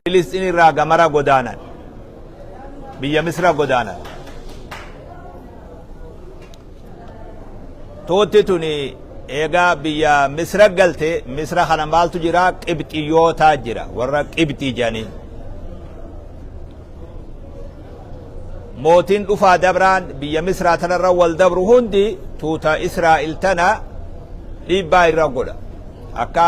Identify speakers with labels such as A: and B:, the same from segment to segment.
A: Filisxiin irraa gamara godaanan. Biyya Misra godaanan. Tuutti tuni eegaa biyya Misra galte. Misra kana maaltu jira? Qibxiyyootaa jira. Warra Qibxii jedhaniin. Mootiin dhufaa dabraan biyya Misraa tanarra wal dabru hundi tuuta Israa'el tana dhiibbaa irra godha. Akka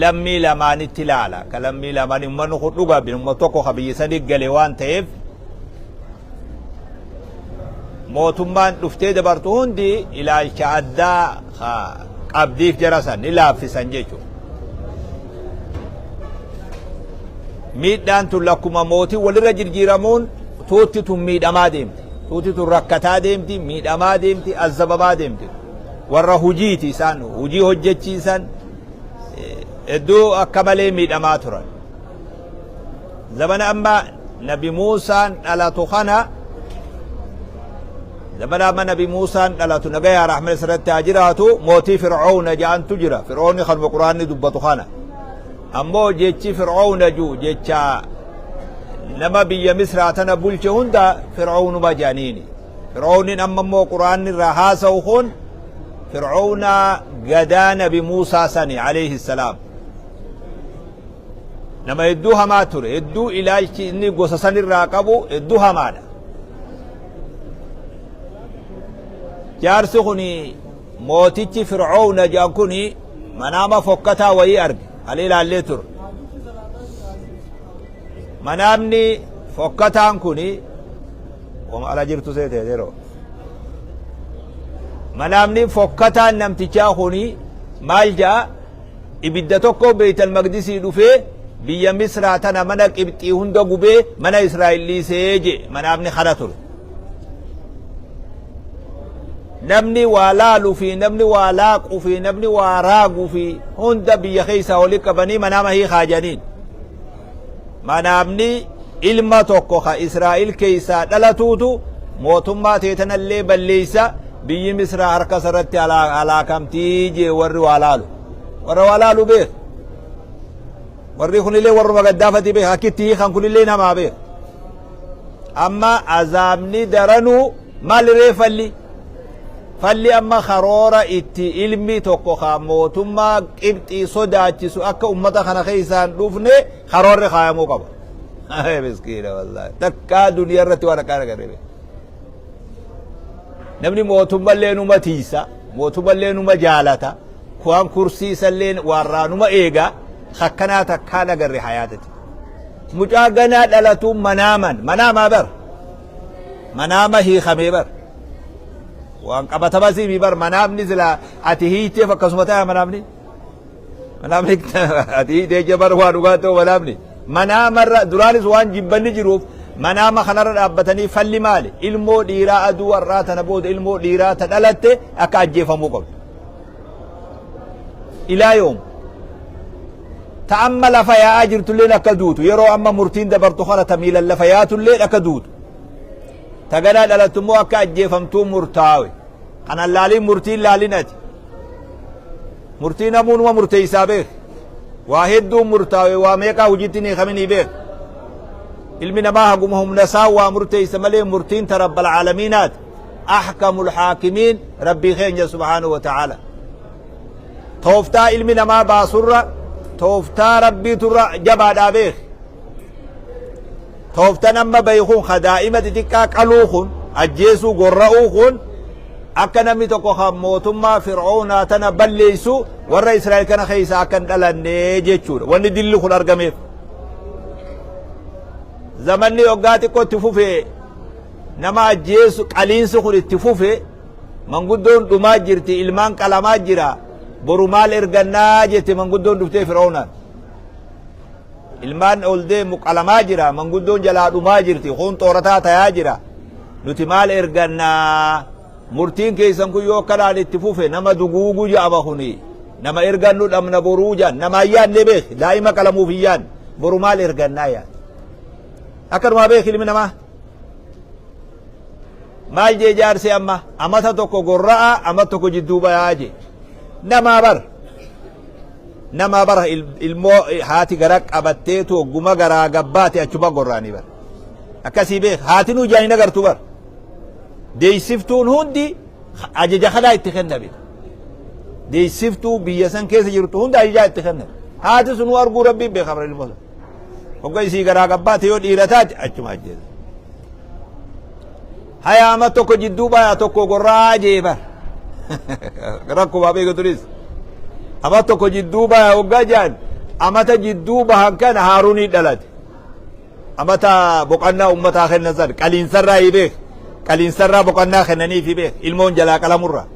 A: lammii lamaanitti ilaala. Akka lammii lamaanii uummanni kun dhugaa uummata tokko ka biyya sanii gale waan ta'eef, mootummaan dhuftee dabartu hundi ilaalcha addaa qabdiif, jara san ni laaffisan jechuudha. Miidhaan tun lakkuma mootii walirra jirjiiramuun tuutti tun miidhamaa deemti. Tuutti tun rakkataa deemti, miidhamaa deemti, azzabamaa deemti. Warra hujiiti isaan hujii hojjechiisan hedduu akka malee miidhamaa turan. Zamana amma Nabi Muusaan dhalatu kana, zamana amma Nabi Muusaan dhalatu, nagayaa rahman isirratti haa jiraatu, mootii Fir'oona ja'antu jira. Fir'oonni kanuma Quraanni dubbatu kana. Ammoo jechi Fir'oona ju jecha nama biyya Misraa tana bulche hunda Fir'oonuma jedhaniini. Fir'ooniin amma immoo Quraanni irraa haasa'u kun Fir'oona gadaa Nabi Muusaa sani alayhi salaam. Nama hedduu hamaa ture. Hedduu ilaalchi inni gosa sanirraa qabu hedduu hamaadha. Jaarsi kun, mootichi Fir'oona jedhan kun, manaama fokkataa wayii arge. Halee ilaallee ture. Manaamni fokkataan kun wama ala jirtu seete yeroo. Manaamni fokkataan namtichaa kun maal ja'a? Ibidda tokko Beeytal Maqdisii dhufee biyya Misraa tana mana Qibxii hunda gubee mana Israa'el dhiisee jee manaamni kana ture. Namni waa laalu fi namni waa laaqu fi namni waa raagu fi hunda biyya keessaa wali qabanii manaama hiikaa jedhaniin. Manaamni ilma tokko ka Israa'el keessaa dhalatuutu mootummaa teetanallee balleessa, biyyi Misraa harka isarratti halaakamtii jee warri waa laalu. Warra waa laalu beek. Warri kunillee warruma gaddaafatii beek. Akkitti hiikan kunillee namaa beek. Amma azaabni daranuu maal ree falli? Falli amma karoora itti ilmi tokko ka mootummaa Qibxii sodaachisu akka ummata kana keessaan dhufne karoorri kaayamuu qaba. Miskiina wallaahi. Takkaa duniyaa irratti waan akkaan agarre. Namni mootummallee numa tiisa, mootummallee numa jaalata, waan kursii isallee waarraa numa eega, akkanaa takkaan agarre hayaatati. Mucaa ganaa dhalatu manaaman, manaamaa bar. Manaama hiikamee bar. Waan qabatama siimi bar manaamni sila ati hiiteef akkasuma ta'a manaamni. Manaamni ati hiitee jee bar waa dhugaa ta'u manaamni. Manaamarra duraanis waan jibbanni jiruuf manaama kanarra dhaabbatanii falli maali? Ilmoo dhiiraa aduu har'aa tana booda ilmoo dhiiraa ta dhalatte akka ajjeefamuu qabdu. Ilaa yoom? Ta amma lafa yaa'aa jirtulleen akka duutu, yeroo amma murtiin dabartu kana ta miilan lafa yaatulleen akka duutu. Ta ganaa dhalattu immoo akka ajjeefamtuu murtaawe. Kanan laaliin murtiin laalin ati. Murtii namuunuma murteessaa beek. Waa hedduun murtaawe, waa meeqaa hojiitti hin hiikaminii beek. Ilmi namaa haguma humna isaa waa murteessa malee murtiin ta rabbal aalamiinaati. Ahkamul haakimiin rabbii keenya subhaanahu wa ta'aala. Tooftaa ilmi namaa baasurra tooftaa rabbiiturra jabaadhaa beek. Tooftan amma bahe kun ka daa'ima xixiqqaa qaluu kun, ajjeesuu gorra'uu kun, akka namni tokko kan mootummaa Fir'oonaa tana balleessu warra Israa'el kana keessaa akka hin dhalanne jechuudha. Wanni dilli kun argameef. Zamanni waggaa xiqqoo itti fufe, nama ajjeesu qaliinsi kun itti fufe, manguddoon dhumaa jirti, ilmaan qalamaa jira, boru maal ergannaa jette manguddoon dhuftee Fir'oonaan. Ilmaan ol deemu qalamaa jira, manguddoon jalaa dhumaa jirti, kun xoorataa tayaa jira, nuti maal ergannaa? Murtiin keessan kun yoo akkanaan itti fufe nama duguugu jedhama, kuni nama ergannu dhabna boruu jedhan. Nama hin yaadne beek, daa'ima qalamuuf hin yaadne, boru maal ergannaa yaad akkanumaa beek. Ilmi namaa maal jee jaarsi amma amata tokko gorra'a, amata tokko jidduu bayaa jee namaa bar. Nama bara ilmoo haati gara qabatteetu hogguma garaa gabbaate achuma gorraanii bara. Akkasii beek haatinuu ijaan hin agartu bara. Deessiftuun hundi ajaja kanaa itti kenname. Deessiftuu biyya san keessa jirtu hunda ajajaa itti kenname. Haati sunuu arguu rabbiin beeka bara ilmoo sana. Hogga isii garaa gabbaate yoo dhiira taate achuma ajjeesa. Haya ama tokko jidduu baya tokko gorraa jee bar. Rakkuma beeku turis. Ama tokko jidduu baya hoggaa jaan amata jidduu bahan kana Haaruunii dhalate. Amata boqannaa ummataa kennan san qaliinsarraa hi beek. Qaliinsarraa boqannaa kennaniif hi beek. Ilmoon jalaa qalamurraa.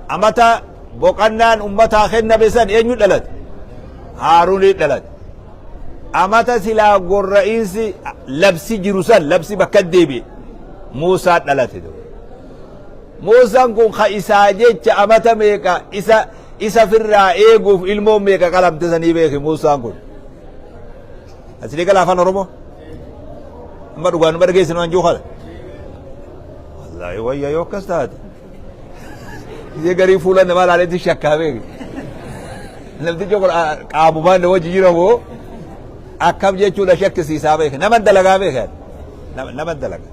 A: Amata boqannaan ummataa kenname san eenyu dhalate? Haaruunii dhalate. Amata silaa gorra'iinsi labsi jiru san labsi bakka deebi'e Muusaa dhalate. Muusaan kun ka isaa jecha amata meeqa isa isa firraa eeguuf ilmoon meeqa qalamte sanii beeki Muusaan kun. Asilii gala afaan Oromoo? Amma dhugaan numa dhageessinu waan jiru kana. Wallaahi wayya yoo akkas taate. Ishee garii fuula namaa ilaaleetti shakkaa beeki. Namtichi kun qaamumaan na wajji jira moo akkam jechuudha shakkisiisaa beeki. Nama dalagaa beeki. Nama dalagaa.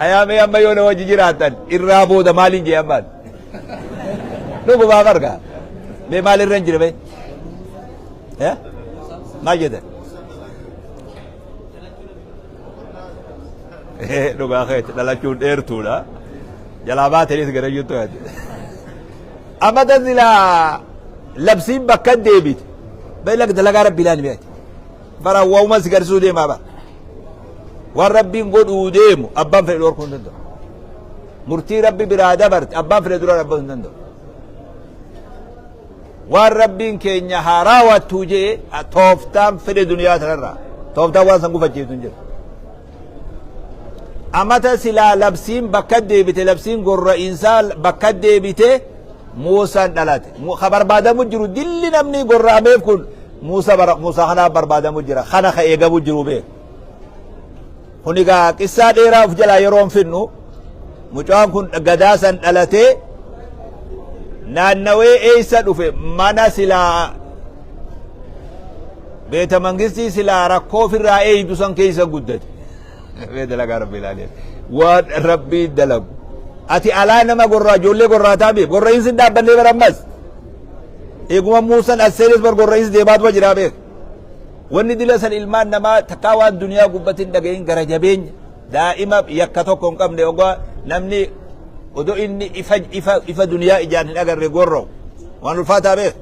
A: Ayaa mee amma yoo na wajji jiraattan irraa booda maaliin jee ammaan? Dhugumaa bargaa. Mee maalirra hin jira mee? Maal jedhan? Dhugaa keeti dhalachuun dheertuudha. Jalaa baataniis gara jirtu yaadde. Amma silaa labsiin bakka deebite. Beela dalagaa rabbi ilaali beekti. Bara waa'uma si garsiisuu deemaa bara. Waan rabbiin godhuu deemu abbaan fedhe dhorkuu hin danda'u. Murtii rabbi biraa dabarte abbaan fedhe dura dhaabbatu hin danda'u. Waan rabbiin keenya haa raawwattuu jee tooftaan fedhe duniyaa tanarraa tooftaan waan san gufachiiftu hin jiru. Amata silaa labsiin bakka deebite labsiin gorra'iinsaa bakka deebite Muusaan dhalate. Ka barbaadamu jiru dilli namni gorra'ameef kun Muusaa bara Muusaa kanaaf barbaadamu jira. Kana ka eegamu jiru beeku. Kun egaa qissaa dheeraa of jalaa yeroo hin finnu mucaan kun gadaa san dhalatee naannawee eessa dhufe mana silaa beeta mangistii silaa rakkoo ofirraa eeydu san keessa guddate. Mee dalagaa rabbi ilaalee. Waan rabbii dalagu. Ati alaa nama gorraa ijoollee gorraa taa'ee gorra'iinsi hin dhaabbannee bara ammas. Eeguma Muusaan as seenes bar gorra'iinsi deemaatuma jiraa beeka. Wanni dila san ilmaan namaa takkaa waan duniyaa gubbatti hin dhagahin gara jabeenya daa'ima yakka tokko hin qabne ogaa namni odoo inni ifa ifa ifa duniyaa ijaan hin agarre gorra'u waan ulfaataa beeka.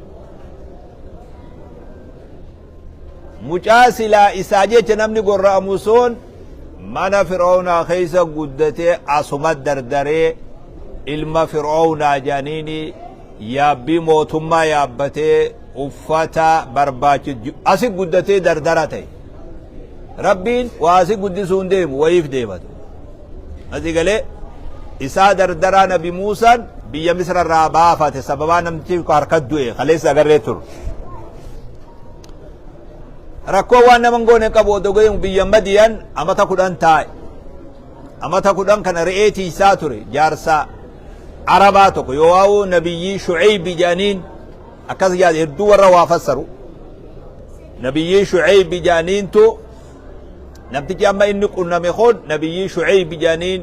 A: Mucaa silaa isaa jecha namni gorra'amu sun mana fir'oownaa keessa guddatee asuma dardaree ilma fir'oownaa jedhaniini yaabbii mootummaa yaabbatee uffata barbaachisu asi guddatee dardara ta'e. Rabbiin waa asi guddisuu hin deemu wayiif deematu. Asii galee isaa dardaraa Nabi Muusaan biyya Misra irraa baafate sababaa namtichi harka du'e kaleessa agarree ture. Rakkoo waan nama hin goone qabu odoo ga'een biyya Madiyan amata 10 taa'e. Amata 10 kana re'ee tiisaa ture jaarsa Arabaa tokko yoo waa'u nabiyyii Shu'eeybi jedhaniin akkas jedhan hedduu warra waa fassaru. Nabiyyii Shu'eeybi jedhaniintu namtichi amma inni qunname kun nabiyyii Shu'eeybi jedhaniin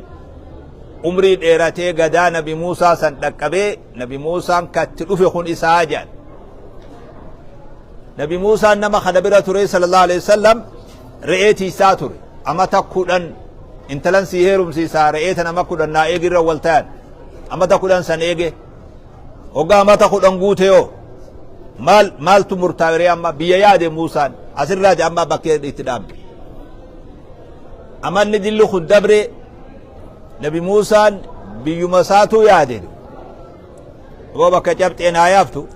A: umrii dheeratee gadaa nabi Muusaa san dhaqqabee nabi Muusaan katti dhufe kun isaa jedhan. Nabi Muusaan nama kana bira ture sallallahu alaihi wasallam re'ee tiisaa ture. Amata 10 intalan sii heerumsiisaa re'ee tana ama 10 naa eegirra wal tayan. Amata 10 san eege. Hoggaa amata 10 guute yoo maal maaltu murtaa'e ree amma biyya yaade Muusaan asirraati amma bakkee itti dhaabne. Amanni dilli kun dabre Nabi Muusaan biyyuma isaatuu yaade. Yoo bakka cabxeen haa yaaftu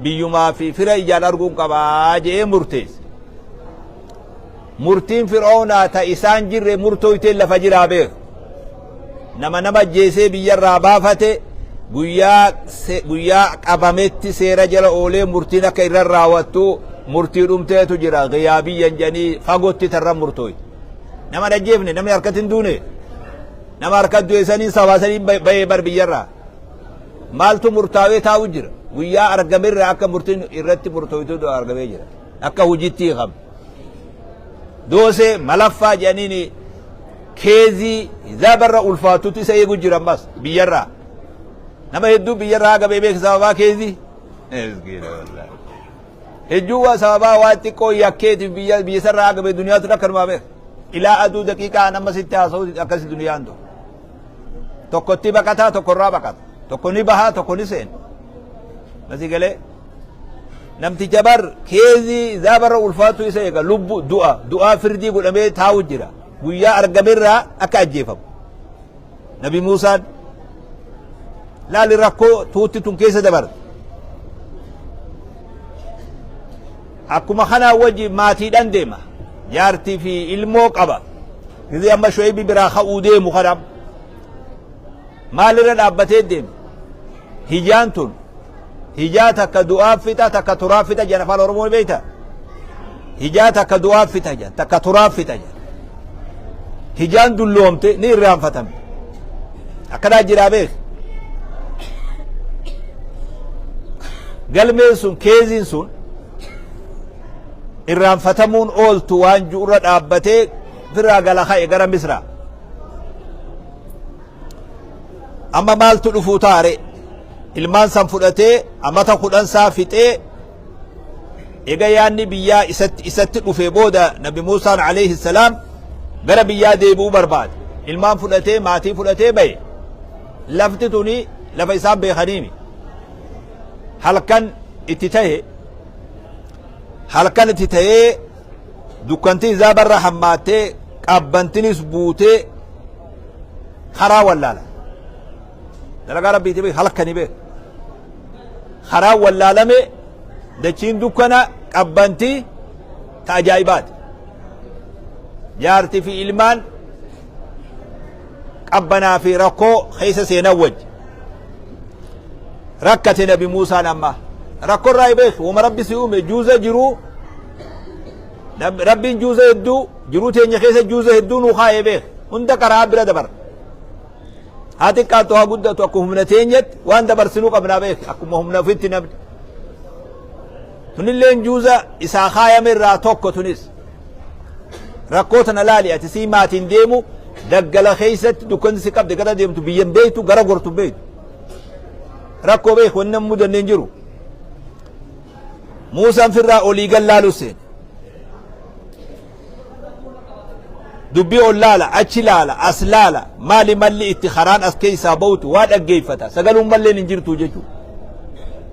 A: biyyumaa fi fira ijaan arguun qabaa je'ee murteesse. Murtiin Fir'oownaa ta isaan jirre murtooyteen lafa jiraa beeka. Nama nama ajjeesee biyyarraa baafate guyyaa guyyaa qabametti seera jala oolee murtiin akka irra raawwattu murtii dhumteetu jira giyaabiyyan jedhanii fagootti tarra murtooyte. Nama hin ajjeefne namni harkatti hin duune. Nama harka du'e saniin sababaa saniin bahee bar biyyarraa. Maaltu murtaawee taa'u jira? Guyyaa argamerraa akka murtiin irratti murtooytutu argamee jira. Akka hojiitti hiikame. Doosee malaffaa jedhaniin keezii hizaaba ulfaatutu isa eegu jira ammas biyyarraa. Nama hedduu biyyarraa haga beebeek sababaa keezii. Miskiina wallaahi. Hedduu waa sababaa waa xiqqoo yakkeetiif biyya biyya sarraa haga bee duniyaatu akkanumaa beek. Ilaa aduu daqiiqaa amma sitti haasa'u akkasi duniyaan ta'u. Tokkotti baqataa tokkorraa baqata. Tokko ni bahaa tokko ni seena. Masii galee namticha bar keezii zaabarra ulfaatu isa eega lubbu du'a du'aa firdii godhamee taa'u jira. Guyyaa argamerraa akka ajjeefamu. Nabi Muusaan laali rakkoo tuutti tun keessa dabarte. Akkuma kanaa wajji maatiidhaan deema. Jaartii fi ilmoo qaba. Gizee amma Shu'aybi biraa ka'uu deemu kana maalirra dhaabbatee deeme? Hijaan tun hijaa takka du'aaf fixa takka turaaf fixa jedhan afaan Oromoo beekta? Hijaa takka du'aaf fixa jedhan takka turaaf fixa jedhan. Hijaan dulloomte ni irraanfatame. Akkanaa jiraa beek. Galmeen sun keeziin sun irraanfatamuun ooltu waan ju'urra dhaabbatee firraa gala ka'e gara Misraa. Amma maaltu dhufuu taare? Ilmaan san fudhatee amata 10 isaa fixee ega yaanni biyyaa isatti isatti dhufee booda Nabi Muusaan alayhi salaam gara biyyaa deebi'uu barbaade. Ilmaan fudhatee maatii fudhatee bahe. Lafti tuni lafa isaan beekaniimi. Halkan itti tahe halkan itti tahee dukkanti izaabarra hammaattee qabbantinis buutee karaa wallaala. Dalagaa rabbiiti beek halkani beek. Karaa wallaalame dachiin dukkana qabbanti ta ajaa'ibaati. Jaarti fi ilmaan qabbanaa fi rakkoo keessa seenan wajji. Rakkate Nabi Muusaan amma. Rakkoo irraa beek wama rabbi si uume juuza jiruu Rabbiin juuza hedduu jiruu teenya keessa juuza hedduu nuu kaa'ee beek hunda qaraa bira dabarra. Haa xiqqaattu haa guddatu akkuma humna teenyatti waan dabarsinuu qabnaa beek akkuma humna ofitti namni. Tunilleen juuza isaa kaayame irraa tokko tunis. Rakkoo tana laali ati sii maatiin deemu daggala keessatti dukkanti si qabde gara deemtu biyyan beektu gara gortu beektu. Rakkoo beek wanni nama mudanne hin jiru. Muusaan firraa olii gad laalu seene. Dubbii ol laala, achi laala, as laala, maali malli itti karaan as keessaa ba'utu waa dhaggeeffata. Sagaluun malleen hin jirtu jechuudha.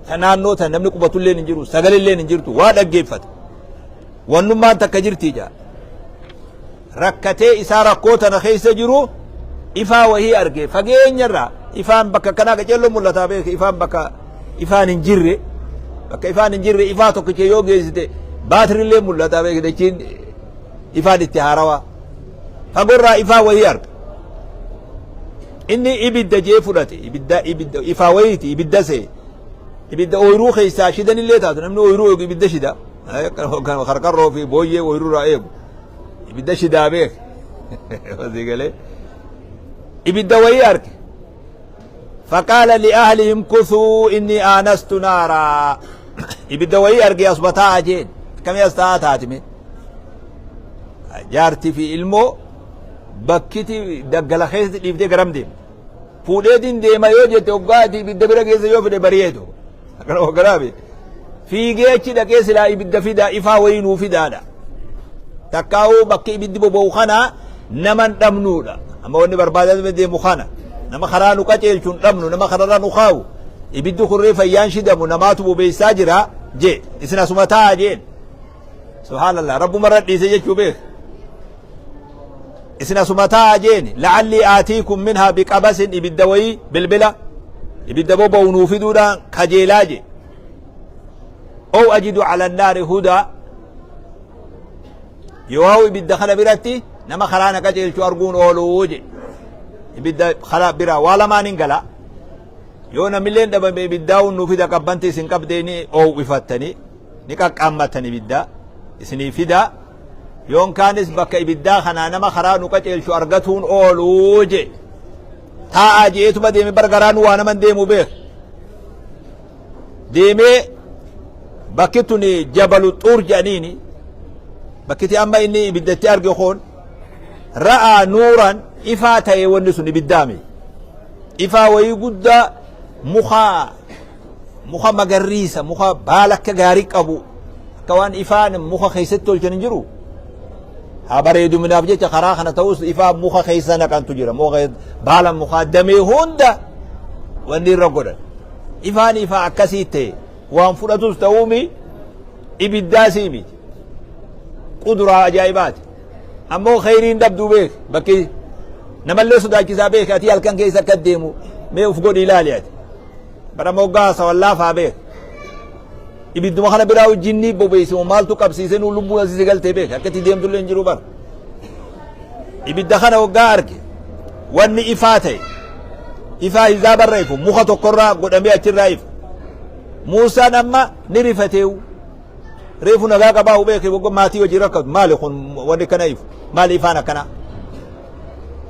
A: Ta naannoo tan namni qubatulleen hin jiru, sagalilleen hin jirtu, waa dhaggeeffata. Wannummaan takka jirti jaa. Rakkatee isaa rakkoo tana keessa jiru ifaa wahii arge fageenyarraa ifaan bakka kanaa qaceelloo mul'ataa beeke ifaan bakka ifaan hin jirre bakka ifaan hin jirre ifaa tokkicha yoo geessite baatirillee mul'ataa beeke dachiin ifaan itti haarawaa fagorraa ifaa wahii arga inni ibidda jee fudhate ibidda ibidda ifaa wahiiti ibidda see ibidda ooyiruu keessaa shidanillee taatu namni ooyiruu eegu ibidda shida qarqarroo fi booyyee ooyiruu irraa eegu ibidda shidaa beek wasii galee ibidda wayii arge faqaala liahlihim kuthuu inni aanastu naaraa ibidda wayii arge asuma taa'a jeen akkamii as taa'aa taatime jaartii fi ilmoo bakkiti daggala keessatti dhiiftee garam deemte fuudheetiin deema yoo jette hoggaati ibidda bira keessa yoo fide bari'eetu akkana hogganaafi fiigee achi dhaqee silaa ibidda fidaa ifaa wayii nuu fidaadha takkaa'uu bakki ibiddi boba'u kana nama hin dhabnuudha amma wanni barbaadame deemu kana nama karaa nu qaceelchu hin dhabnu nama kararra nu kaa'u ibiddi kurree fayyaan shidamu namaatu bobeessaa jira jee isin asuma taa'a jeen subhaanallah rabbumarra dhiise jechuu beek isin asuma taa'a jeeni la'allii aatiikum minhaa biqabasin ibidda wayii bilbila ibidda boba'u nuu fiduudhaan kajeelaa jee ow ajidu ala annaari hudaa yoo ibidda kana biratti nama karaa na qajeelchu arguun ooluu je ibidda kana bira waa lamaan hin gala yoo namilleen dhabame ibiddaa nuu fida qabbanti isin qabdee ni oowwifattanii ni qaqqaammatan ibidda isinii fida yoon kaanis bakka ibiddaa kanaa nama karaa nu qajeelchu argatuun ooluu je. Taa'aa je'eetuma deeme bar garaan waa naman deemu beek. Deemee bakki tun Jabalu Xuur jedhaniini bakkiti amma inni ibiddatti arge kun ra'aa nuuran ifaa ta'e wanni sun ibiddaame. Ifaa wayii guddaa muka muka magarriisa muka baala akka gaarii qabu akka waan ifaan muka keessatti tolchan hin jiru. Haa bareeduminaaf jecha karaa kana ta'us ifaa muka keessa naqantu jira. Muka baala mukaa damee hunda wanni irra godhan. Ifaan ifaa akkasii ta'e waan fudhatus ta'uumi ibiddaasii miti. Quduraa ajaa'ibaati. Ammoo kheyriin dhabduu beek bakki namallee sodaachisaa beek ati halkan keessa akka deemu mee uf godhi ilaali ati. Bara moggaa haasawan laafaa beek. Ibidduma kana biraa jinnii bobeesse moo maaltu qabsiise nuu lubbuun asii si galtee beek akka itti deemtullee hin jiru bara. Ibidda kana hoggaa arge wanni ifaa ta'e ifaa hizaabarra ifu muka tokkorraa godhamee achirraa ifu. Muusaan amma ni rifateewu. Reefu nagaa qabaa hubee kee wagga maatii wajjin rakkatu maali kun wanni kana ifu maali ifaan akkanaa.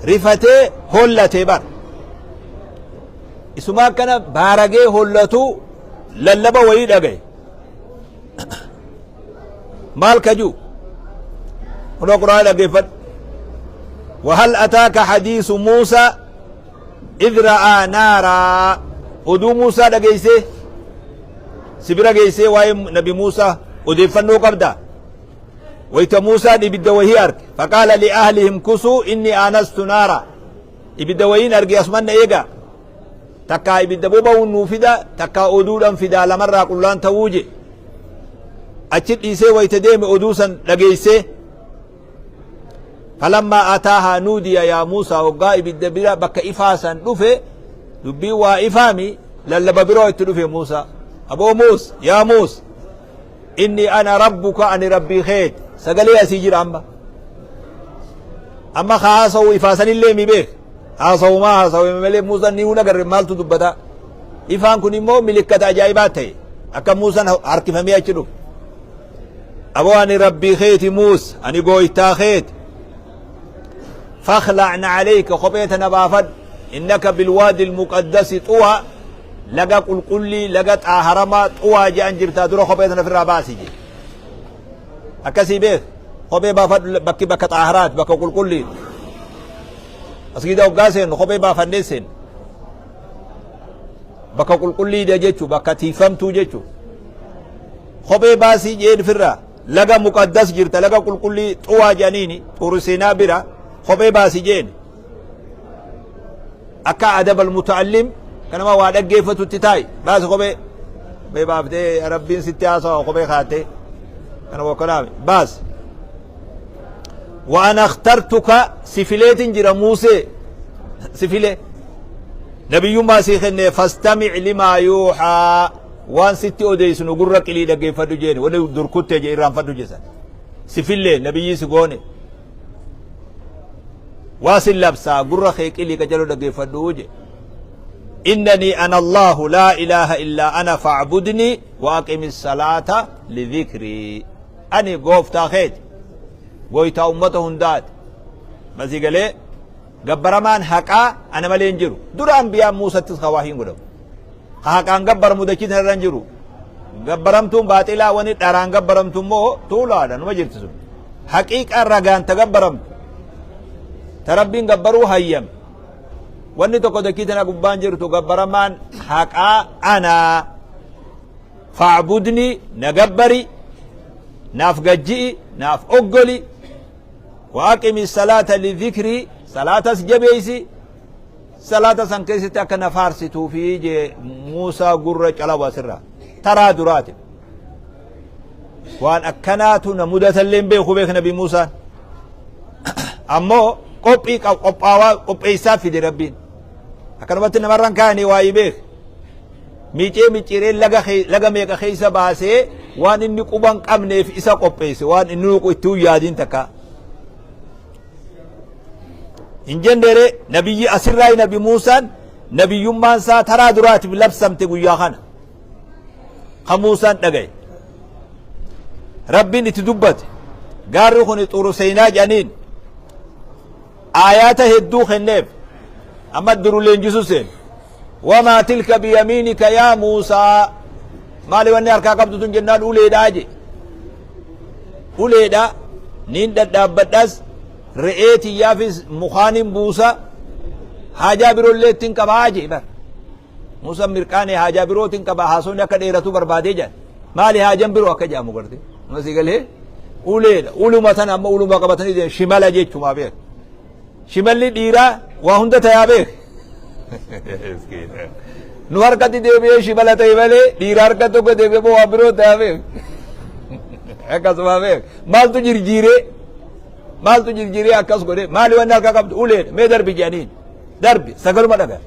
A: Rifatee hollatee bara. Isuma akkana baaragee hollatu lallaba wayii dhagaye. Maal kajuu? Kunoo Qur'aana dhaggeeffadhu. وهل أتاك حديث موسى إذ رأى نارا oduu Muusaa dhageessee si bira geessee waa'ee nabi Muusaa odeeffannoo qabda. Wayta Muusaan ibidda wahii arge faqaala li'ahlihim kusuu inni aanastu naara ibidda wahiin arge asuman na eegaa takkaa ibidda boba'uun nuu fida takkaa oduudhan fidaa lamarraa qullaan ta'uu je achi dhiisee wayta deeme oduu san dhageessee falammaa ataahaa nuudiya yaa Muusaa hoggaa ibidda bira bakka ifaa san dhufe dubbiin waa ifaami lallaba biroo itti dhufe Muusaa aboo Muus yaa Muus Inni ana rabbuka ani rabbii keeti. Sagalee asii jira amma. Amma ka haasa'u ifaa sanillee mi beek. Haasa'umaa haasa'u malee Muusaan ni agarre maaltu dubbata. Ifaan kun immoo milikkata ajaa'ibaa ta'e. Akka Muusaan harkifamee achi dhufe. Aboo ani rabbii keeti Muus ani gooytaa keeti. Fakhla'na alayka kophee tana baafadhu. Innaka bilwaadi almuqaddasi xuwa laga qulqullii laga xaaharamaa xuwaa je'an jirtaa dura kophee tana ofirraa baasi je. Akkasii beek kophee baafadhu bakki bakka xaaharaati bakka qulqullii. Masgiida hoggaa seennu kophee baafannee seennu. Bakka qulqulliidha jechu bakka tiifamtuu jechu. Kophee baasii jeen ofirraa laga muqaddas jirta laga qulqullii xuwaa jedhaniini xuuru seenaa bira kophee baasi jeen. Akka adab almuta'allim kanama waa dhaggeeffatutti taa'i baasi kophee kophee baaftee rabbiin sitti haasawa kophee kaattee kana bokkanaame baasi. Wa ana akhtartuka si fileetin jira Muusee si file nabiyyummaa sii kenne fastami' limaa yuuxaa waan sitti odeessinu gurra qilii dhaggeeffadhu jeeni wani dur kuttee je irraanfadhu jesan si fillee nabiyyii si goone waa sin labsaa gurra kee qilii qajaloo dhaggeeffadhu je innanii ana allahu laa ilaaha illaa ana fa'budnii wa aqimi salaata lidhikrii ani gooftaa keeti goytaa ummata hundaati masii galee gabbaramaan haqaa ana malee hin jiru dura ambiyaan muusattis ka waahiin godhamu ka haqaan gabbaramu dachii tanarra hin jiru gabbaramtuun baaxilaa wani dharaan gabbaramtu immoo tuulaadha numa jirti sun haqiiqaan ragaan ta gabbaramtu ta rabbiin gabbaruu hayyame wanni tokko dachii tana gubbaan jirtu gabbaramaan haqaa anaa faacbudni na gabbari naaf gajji'i naaf oggoli wa aqimi salaata lidhikrii salaatas jabeeysi Salaata san keessatti akka na faarsituufi jee Muusaa gurra calawu asirraa. Taraa duraati. Waan akkanaatu na mudatallee hin beeku beek nabi Muusaan. Ammoo qophii qophaawaa qopheessaa fide rabbiin. Akkanumatti namarran kaa'anii waa'ee beek. Miicee micciiree laga laga meeqa keessa baasee waan inni quban qabneef isa qopheesse waan inni itti hin yaadiin takka. Hin jenneere nabiyyi asirraa nabi Muusaan nabiyyummaan isaa taraa duraatiif labsamte guyyaa kana. Kan Muusaan dhagaye. Rabbiin itti dubbate. Gaarri kun xuuru seenaa jedhaniin aayaata hedduu kenneef. Amma duru leenjisu seen. Wamaa tilka biyamiinika yaa Muusaa. Maali wanni harkaa qabdu tun jennaan uleedhaa je. Uleedha niin dhadhaabbadhas re'ee tiyyaafis mukaanin buusa haajaa biroollee ittiin qabaa je bar. Muusan mirqaane haajaa birootiin qaba haasofni akka dheeratu barbaadee jedhan. Maali haajan biroo akka jedhamu garte. Amma si galee uleedha. Uluma tana amma uluma qabatanii deemu shimala jechumaa beek. Shimalli dhiiraa waa hunda tayaa beek. Nu harkatti deebi'ee shimala ta'e malee dhiira harka tokko deebi'ee moo waan biroo tayaa beek. Akkasuma beek. Maaltu jirjiiree maaltu jirjiiree akkas godhee maali wanni harka qabdu uleedha mee darbi jedhaniin. Darbi sagaluma dhaga.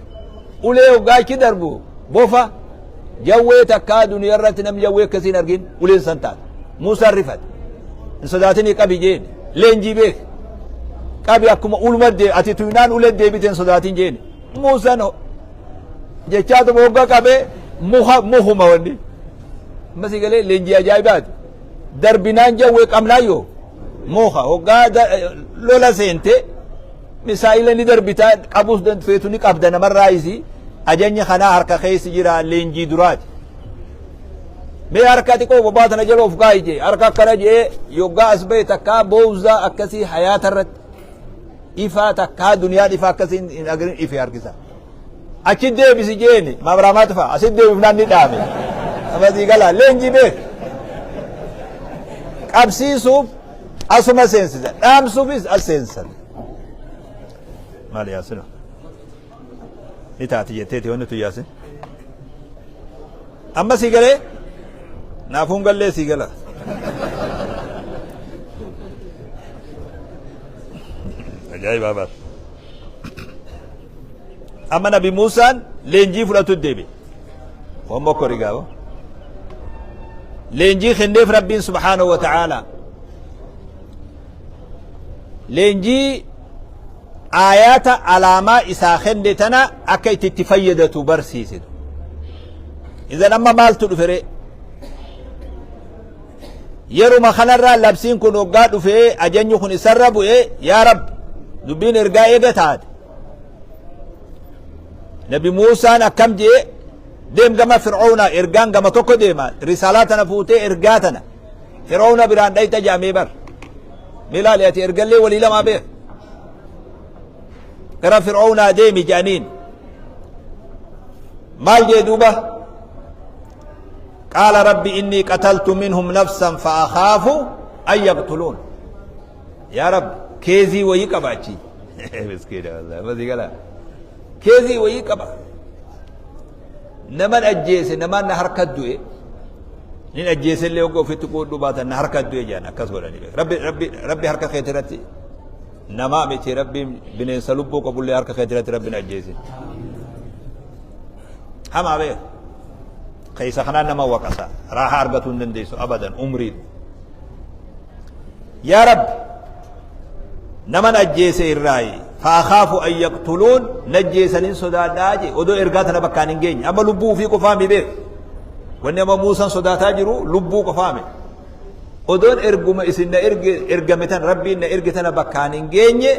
A: Ulee hoggaa achi darbu bofa jawwee takkaa duniyaa irratti namni jawwee akkasii hin argin uleen san taate. Muusaan rifate. Hin sodaatinii qabi jeen. Leenjii beek. Qabi akkuma uluma ati tuynaan ulee deebite hin sodaatin jeen. Muusaan jechaatuma hoggaa qabee muka mukuma wanni. Amma si galee leenjii ajaa'ibaati. Darbinaan jawwee qabnaayyoo muka hoggaa lola seente. Misaa'ila ni darbita qabuus feetu ni qabda namarraayisi ajanya kanaa harka keessa jira leenjii duraati. Mee harka xiqqoo bobaa tana jala of kaa'i jee harka akkana jee yoggaa as bahe takkaa boowzaa akkasii hayaata irratti ifaa takkaa duniyaan ifaa akkasii hin agarin ife harkisa. Achi deebisi jeeni mabraamaatu fa'a asitti deebifnaan ni dhaame. Amasii galaa leenjii beek. Qabsiisuuf asuma seensisa dhaamsuufis as seensisan. Maali yaasina? Ni taati jetteeti wanni tu yaasin. Amma sii galee? Naafuun gallee sii gala. Ajaa'ibaa bara. Amma Nabi Muusaan leenjii fudhatu deebi'e. Waan mokkori gaaba. Leenjii kenneef Rabbiin subhaanahu wa ta'aalaa. Leenjii aayaata alaamaa isaa kenne tana akka itti itti fayyadatu barsiisitu. Idan amma maaltu dhufe ree? Yeruma kanarraa labsiin kun hoggaa dhufee ajanyi kun isarra bu'ee yaa Rabbi dubbiin ergaa eega taate. Nabi Muusaan akkam jee deem gama Fir'oona ergaan gama tokko deema risaalaa tana fuutee ergaa tana Fir'oona biraan dhayxa jedhamee bar. Mee laali ati ergallee walii lamaa beek. Gara Fir'oonaa deemi jedhaniin. Maal jee duuba? Qaala rabbi innii qataltu minhum nafsan fa akhaafu an yaqtuluun. Yaa rabbi keezii wayii qaba achi. Miskiina wallahi masii galaa. Keezii wayii qaba. Naman ajjeese namaan na harka du'e. Nin ajjeese illee hogga ofitti quudhuu baatan na harka du'e jedhan akkas godhanii beeku. Rabbi rabbi rabbi harka keetii irratti namaa miti rabbiin bineensa lubbuu qabullee harka keetii irratti rabbi na ajjeese. Hamaa beeku. Keessa kanaan nama waqasa raahaa argatuu hin dandeessu abadan umriin. Yaa Rabbi naman ajjeese irraayi faakaafu an yaqtuluun najjeesanin sodaadhaa jee odoo ergaa tana bakkaan hin geenye amma lubbuu ufii qofaa mi beek wanni amma Muusan sodaataa jiru lubbuu qofaa mi odoon erguma isin na erge ergame tan rabbiin na erge tana bakkaan hin geenye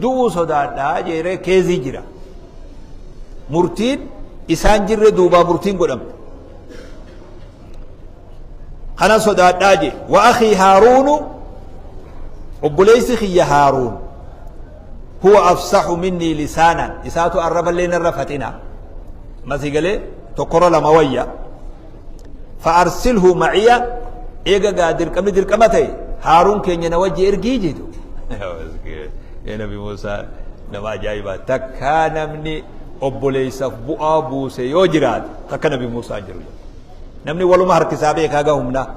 A: du'uu sodaadhaa jeeree keezii jira murtiin isaan jirre duubaa murtiin godhamte Kana sodaadhaa jee. Wa akhii haaruunu obboleessi kiyya haaruun huwa afsahu minnii lisaanan isaatu arraballee narra faxina masii galee tokkorra lama wayya fa arsilhu maciya eega gaa dirqamni dirqama ta'e haaruun keenya na wajji ergii jedhu ee nabi Muusaa nama ajaa'ibaa takkaa namni obboleessaaf bu'aa buuse yoo jiraate takka nabi Muusaa jiru Namni waluma harkisaa beeka haga humnaa.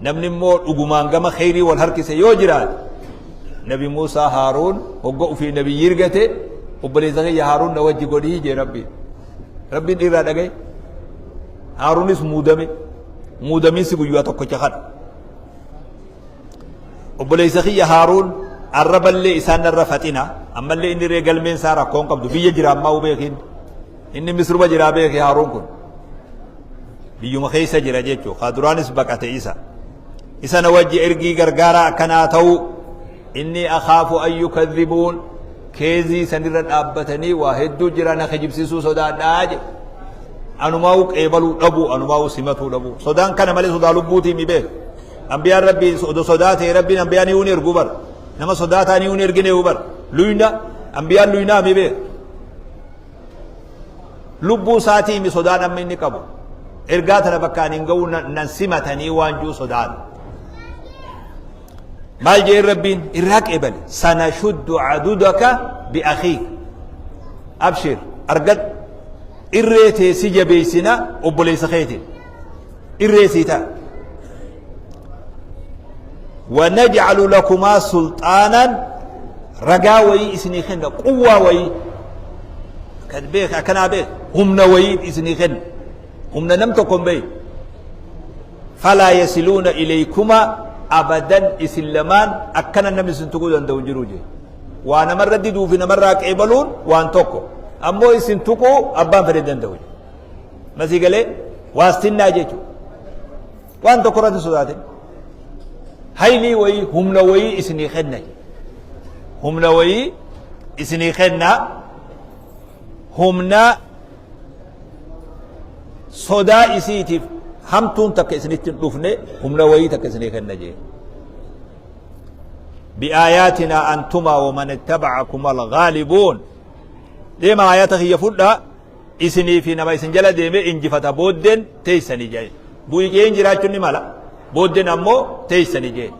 A: Namni immoo dhugumaan gama kheyrii wal harkise yoo jiraate Nabi Muusaa Haaruun hogga ufii nabiyyi ergate obboleessa kiyya Haaruun na wajji godhii jee Rabbiin. Rabbiin dhiirraa dhagaye. Haaruunis muudame. Muudamiinsi guyyaa tokkicha kana. Obboleessa kiyya Haaruun arraballee isaan narra faxina ammallee inni ree galmeen isaa rakkoon qabdu biyya jira ammaa beekin. Inni misruma jiraa beeki Haaruun kun. Biyyuma keessa jira jechuu kaa duraanis baqate isa. Isa na wajji ergii gargaaraa akkanaa ta'u inni akhaafu an yukadhibuun Keezii sanirra dhaabbatanii waa hedduu jira na kijibsiisuu sodaadhaa jedhe. Anumaa'u qeebaluu dhabuu, anumaa'u simatuu dhabuu. Sodaan kana malee sodaa lubbuutii mi beeka. Ambiyaan Rabbii odoo sodaa ta'e Rabbiin ambiyaa ni hin erguu bara. Nama sodaataa ni hin ergine bara. Luyna ambiyaan luynaa mi beeka. Lubbuu isaatii mi sodaan amma inni qabu. Ergaa tana bakka ani hin ga'uu nan simatanii waan jiru sodaata. Maal jeen Rabbiin irraa qeebale sanashuddu cadudaka biakhiik abshir argadhu irree tee si jabeessina obboleessa keetiin irree sii ta'a wanajcalu lakumaa sulxaanan ragaa wayii isinii kenna quwwaa wayii kan beek akkanaa beek humna wayii isinii kenna humna nam tokko hin beekne Falaa yasiluuna ileeykumaa abadan isin lamaan akkana namni isin tuquu danda'u hin jiru jee. Waa namarra diduu fi namarraa qeebaluun waan tokko. Ammoo isin tuquu abbaan fedhe hin danda'u jee. Masii galee waastinnaa jechuudha. Waan tokko irratti sodaatin. Haylii wayii humna wayii isinii kenna. Humna wayii isinii kenna. Humna sodaa isiitiif hamtuun takka isinitti hin dhufne humna wayii takka isinii kenna jee bi'aayaatinaa antumaa waman ittaba'akum alghaalibuun deema aayata kiyya fudha isinii fi nama isin jala deeme injifata booddeen teessanii jee bu'ii jeen jiraachuun ni mala booddeen ammoo teessanii jee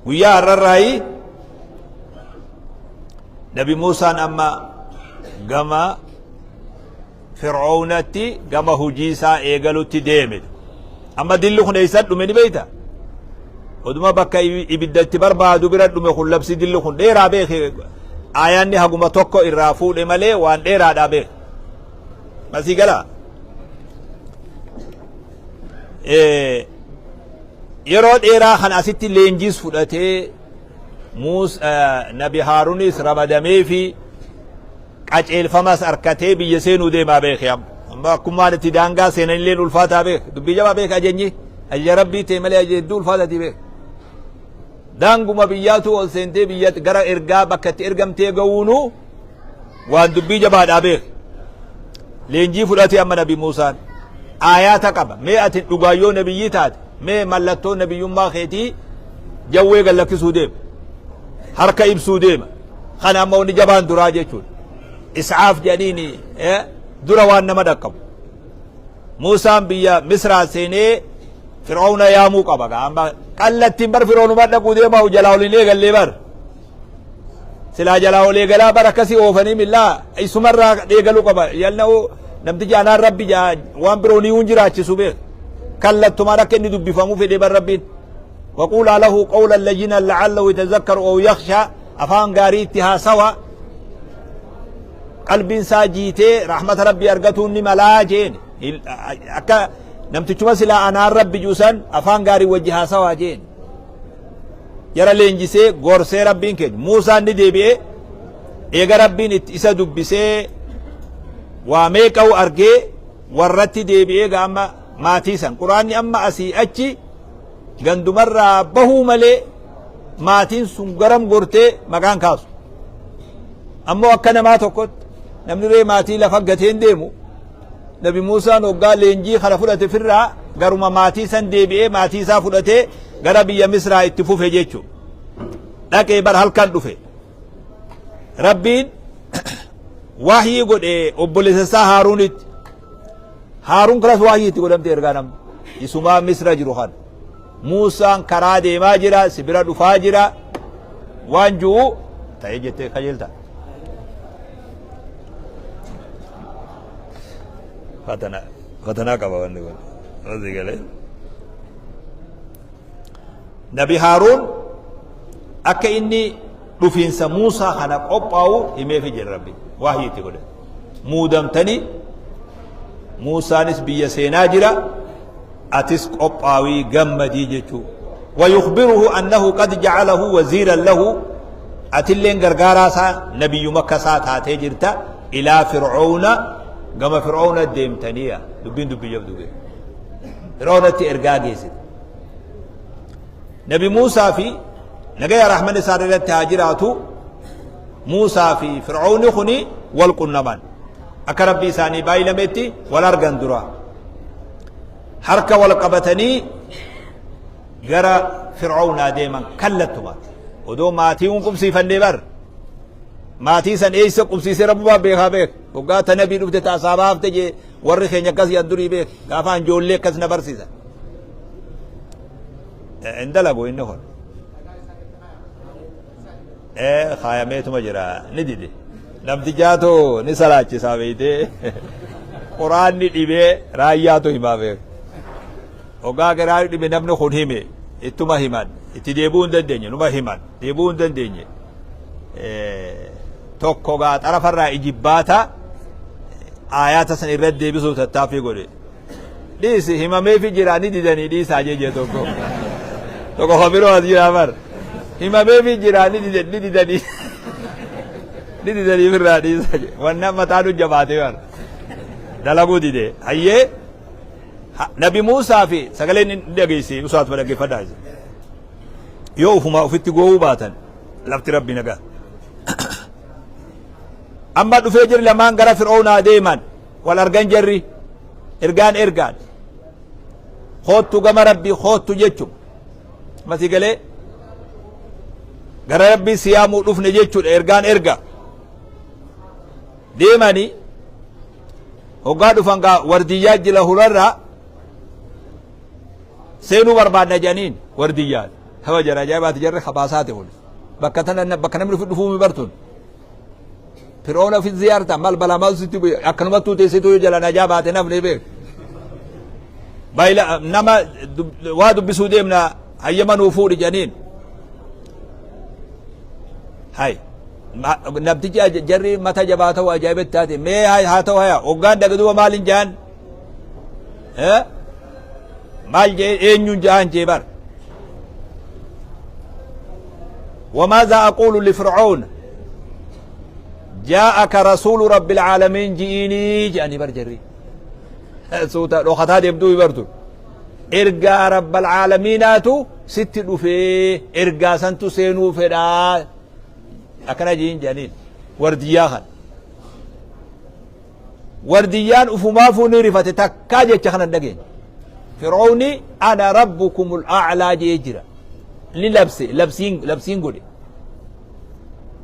A: guyyaa har'arraayii Nabi Muusaan amma gama Fir'oownatti gama hujii isaa eegalutti deeme. Amma dilli kun eessa dhume ni beekta? Oduma bakka ibidda itti barbaadu bira dhume kun labsi dilli kun dheeraa beeke. Aayaanni haguma tokko irraa fuudhe malee waan dheeraadhaa beeke. Masii galaa? Yeroo dheeraa kan asitti leenjiis fudhatee Muus Nabi Haarunis ramadameefi qaceelfamas arkatee biyya seenuu deemaa beeke amma. Amma akkumaan itti daangaa seenanillee ulfaataa beeke. Dubbii jabaa beeke ajajni. Ajaja Rabbii ta'e malee ajaja hedduu ulfaatatii beeke. Daanguma biyyaatu ol seentee biyya gara ergaa bakka itti ergamtee ga'uunu waan dubbii jabaadhaa beeke. Leenjii fudhatee amma Nabi Muusaan aayaata qaba. Mee ati dhugaa yoo nabiyyii taate mee mallattoo nabiyyummaa keetii jawwee gad lakkisuu deema. Harka ibsuu deema. Kana amma wanni jabaan duraa jechuudha. Is'aaf jedhaniini dura waan nama dhaqqabu. Muusaan biyya Misraa seenee Fir'aawna yaamuu qaba. Amma qallattiin bar Fir'aawnuma dhaquu deema jalaa ol hin eegallee bar. Silaa jalaa ol eegalaa bar akkasii oofanii millaa isumarraa eegaluu qaba. Yalna'uu namtichi anaan rabbi waan biroo ni hin jiraachisu beek. Kallattumaan akka inni dubbifamuu fedhee bar rabbiin. Waquulaa lahu qawlan layyinan la'allahu yatazakkaru aw yakhsha afaan gaarii itti haasawa. Qalbiin isaa jiitee rahmata rabbii argatuun ni malaa jeen. Akka namtichuma silaa anaan rabbi juusan afaan gaarii wajji haasawaa jeen. Jara leenjisee gorsee rabbiin keenya. Muusaan ni deebi'ee eega rabbiin itti isa dubbisee waa meeqa'u argee warratti deebi'ee gaa amma maatii san quraanni amma asii achi gandumarraa bahuu malee maatiin sun garam gortee maqaan kaasu. Ammoo akka namaa tokkotti namni ree maatii lafa gateen deemu Nabi Muusaan hoggaa leenjii kana fudhate firraa garuma maatii san deebi'ee maatii isaa fudhatee gara biyya Misraa itti fufe jechuudha. Dhaqee bar halkan dhufe. Rabbiin wahyii godhe obboleessa isaa Haaruunitti. Haaruun kanas wahyii itti godhamte ergaa namni. Isumaa Misra jiru kana. Muusaan karaa deemaa jira, si bira dhufaa jira. Waan ji'u ta'ee jettee kajeelta. Fatanaa fatanaa qaba wanni kun. Asii galee. Nabi Haaruun akka inni dhufiinsa Muusaa kana qophaa'u himeefi jira Rabbi. Wahyii itti godhe. Muudamtanii Muusaanis biyya seenaa jira. Atis qophaawii gammadii jechuu. Wayukbiruhu annahu qad ja'alahu waziiran lahu atilleen gargaaraa isaa nabiyyuma akka isaa taatee jirta ilaa fir'oona gama fir'oona deemtaniya dubbiin dubbii jabdu gee fir'oonatti ergaa geessite nabi Muusaa fi nagaya rahman isaan irratti haa jiraatu. Muusaa fi Fir'awni kuni wal qunnaman. Akka Rabbi isaanii baay'ilametti wal argan dura. Harka wal qabatanii gara Fir'awnaa deeman kallattuma. Odoo maatii hun qubsiifannee bar. Maatii san eessa qubsiisee Rabbumaa beekaa beek. Hoggaa ta nabii dhufte ta asaabaa hafte jee warri keenya akkas yan durii beek. Gaafa an ijoollee akkas na barsiisa. Hin dalagu inni kun. Ee kaayameetuma jira ni dide. Namtichaatu ni salaachisaa beeytee. Quraanni dhibee raayyaatu himaa beek. Hoggaa qiraanni dhibe namni kun hime ittuma himan itti deebi'uu hin dandeenye numa himan deebi'uu hin dandeenye. Tokko gaa xarafarraa ijibbaata aayaata san irratti deebisuuf tattaaffii godhe. Dhiisi himameefi jira ni didanii dhiisaa jee jee tokko. Tokko kan biroo as jira bar. Himameefi jira ni dide ni didanii. Ni didanii firraa dhiisaa jee. Wanna mataa nu jabaatee bar. Dalaguu dide. Hayyee Nabi Muusaa fi sagaleen ni dhageessi usaatuma dhaggeeffadhaa. Yoo ufumaa ofitti goowuu baatan lafti rabbi nagaa. Amma dhufee jiri lamaan gara Fir'oownaa deeman. Wal argan jarri ergaan ergaan koottu gama rabbii koottu jechu masi galee gara rabbii siyaamuu dhufne jechuudha ergaan erga deemanii hoggaa dhufan gaa wardiyyaa jila hularraa seenuu barbaadna jedhaniin wardiyyaa hawa jara ajaa'ibaati jarri habaasaati kun bakka tana bakka namni dhufuu mi bartun Fir'oona ofi ziyaarta maal balaa maal sitti bu'e akkanumattuu teessituu jala najaa baate nafni beek. Baay'ila nama waa dubbisuu deemna hayyama nuu fuudhi jedhaniin. Hay namtichi jarri mata jabaa ta'u ajaa'ibatti taate mee haa ta'u haya hoggaan dhaqe duuba maal hin jaan maal jee eenyuun jaan jee bar. وماذا أقول لفرعون جاءك رسول رب العالمين جئيني جاني برجري سوتا لو ديمتو برتو ergaa rabbal caalamiinaatu sitti dhufee ergaa santu seenuu fedhaa akkana jiin jedhaniin wardiyyaa kan Wardiyyaan ufumaafuu ni rifate takkaa jecha kana hin dhageenye. Fir'oowni ana rabbukumul a'laa jee jira. Ni labse labsiin labsiin godhe.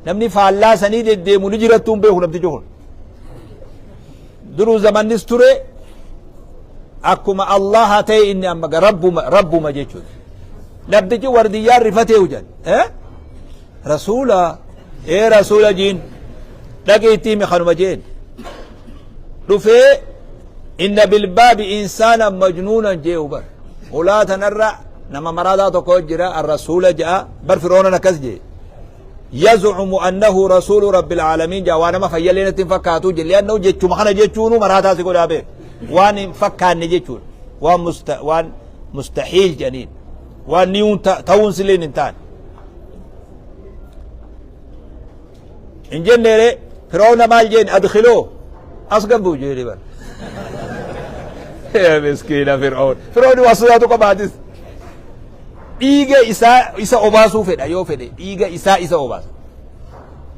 A: Namni faallaa sanii deddeemu ni jirattuu hin beeku namtichi kun. Duruu zamannis ture akkuma Allaha ta'e inni amma rabbuma rabbuma jechuudha. Namtichi wardiyyaan rifatee hujan. Eh? Rasuula ee rasuula jiin dhaqii itti himi kanuma jeen dhufee inna bilbaabi insaana majnuunan jee bar hulaa tanarra nama maraataa tokko jira arrasuula ja'a bar firoonan akkas jee yazcumu annahu rasuulu rabbil aalamiin jaa waa nama fayyallee natti hin fakkaatu je li'annahu jechuma kana jechuunu maraataa si godhaa beek waan hin fakkaanne jechuudha waan musta waan mustaxiil jedhaniin waan niyuun ta'uun silleen hin taane hin jenneere fir'aawna maal jeen adkhiloo as gabbu jeeni bar miskiina fir'awn fir'awn waa sodaatu qabaatis dhiiga isaa isa obaasuu fedha yoo fedhe dhiiga isaa isa obaasa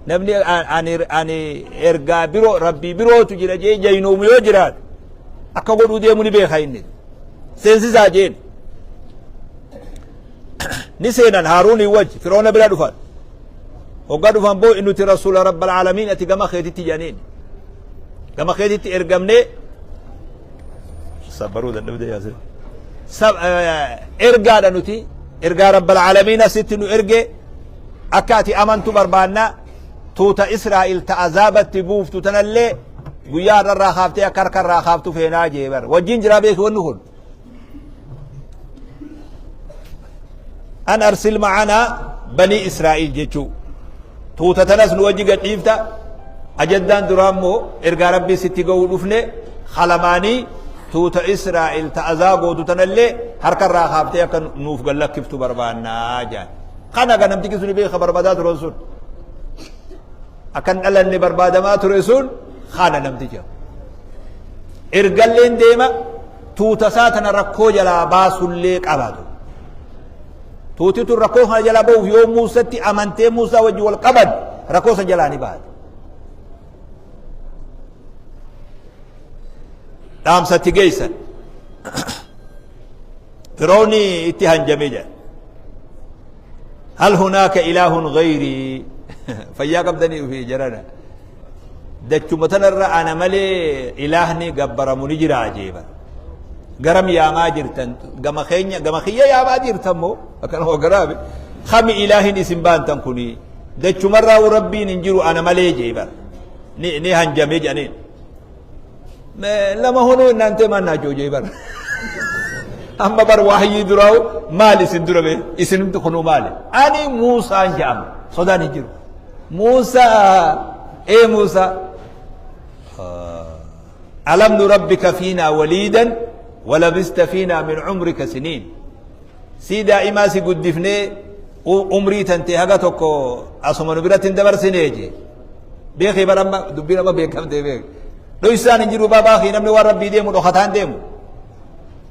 A: namni ani ani ergaa biroo rabbii birootu jira jee jaynoomu yoo jiraate akka godhuu deemu ni beeka inni seensisaa jeen ni seenan haaruunii wajji fir'auna bira dhufan hoggaa dhufan boo nuti rasuula rabbal aalamiin ati gama keetitti jedhaniin gama keetitti ergamnee sabbaruu dadhabde yaasir ergaadha nuti ergaa rabbal aalamiin asitti nu erge akka ati amantu barbaanna tuuta israa'il ta azaabatti buuftu tanallee guyyaa har'arraa kaaftee akka harkarraa kaaftu feenaa jee bar wajjin jiraa beeki wanni kun An arsil ma'anaa banii Israa'iil jechuu. Tuuta tanas nu wajji gad dhiifta. Ajaddaan duraa immoo ergaa Rabbii sitti ga'uu dhufne halamaanii tuuta Israa'iil ta azaa gootu tanallee harka irraa kaaftee akka nuuf gad lakkiftu barbaannaa jaan. Kana ga namtichi suni beeka barbaadaa turan sun. Akkan dhalanne barbaadamaa ture sun kana namticha. Ergalleen deema tuuta isaa tana rakkoo jalaa baasullee qabaatu. Tuuti tun rakkoo kana jalaa bahuuf yoo Muusatti amantee Muusaa wajji wal qaban Rakkoo san jalaa ni baate. Dhaamsa itti geessan. Fir'aawni itti hanjame jedha. Hal hunaaka ilaahun gayrii fayyaa qabdanii ofii jarana. Dachuma tanarra ana malee ilaahni gabbaramu ni jira ajeeba. Garam yaamaa jirtan gama keenya gama kiyya yaamaa jirtan moo akkana hoo garaabe kami ilaahin isin baantan kuni dachumarraa rabbiin hin jiru ana malee jeeba. Ni ni hanjamee jedhaniin. Lama honoo innaan ta'e maal naachoo jee bar. Amma bar waahyii duraa'u maal isin dura bee isinumti kunuu maali? Ani Muusaan jedhama sodaan hin jiru. Muusaa ee Muusaa. Alam nurabbika fiinaa waliidan walabista fiinaa min umrika siniin. Sii daa'imaa si guddifnee umrii tantee haga tokko asuma nu biratti hin dabarsinee jee. Beekee bara amma dubbiin amma beekamtee beek. Dhoysaan hin jiru baabaa kee namni waan rabbii deemu dhokataan deemu.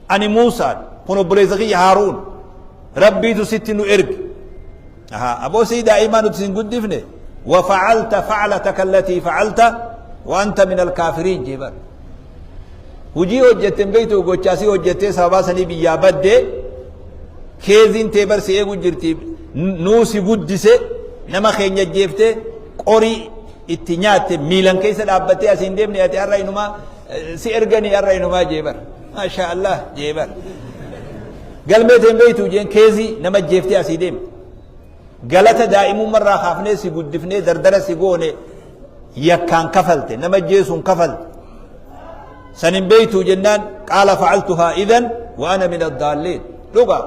A: Ani Muusaan kun obboleessa kiyya Haaruun rabbiitu sitti nu erge. Ahaa aboo sii daa'imaa nuti sin guddifne wa facalta faclataka allatii facalta wa anta min alkaafiriin jee bara. Hujii hojjette hin beektu gochaa si hojjettee sababaa sanii biyyaa baddee keeziin tee bar si eegu jirti nuu si guddise nama keenya jeeftee qorii itti nyaatte miilan keessa dhaabbattee asiin deemne ati har'a inumaa si erganii har'a inumaa jee bar maashaa Allah jee bar galmee teen beektu jeen keezii nama jeeftee asii deemte galata daa'imummarraa kaafnee si guddifnee dardara si goone yakkaan kafalte nama jeesuun kafalte san hin beektu jennaan qaala facaltuhaa idan wa ana min addaalliin dhuga.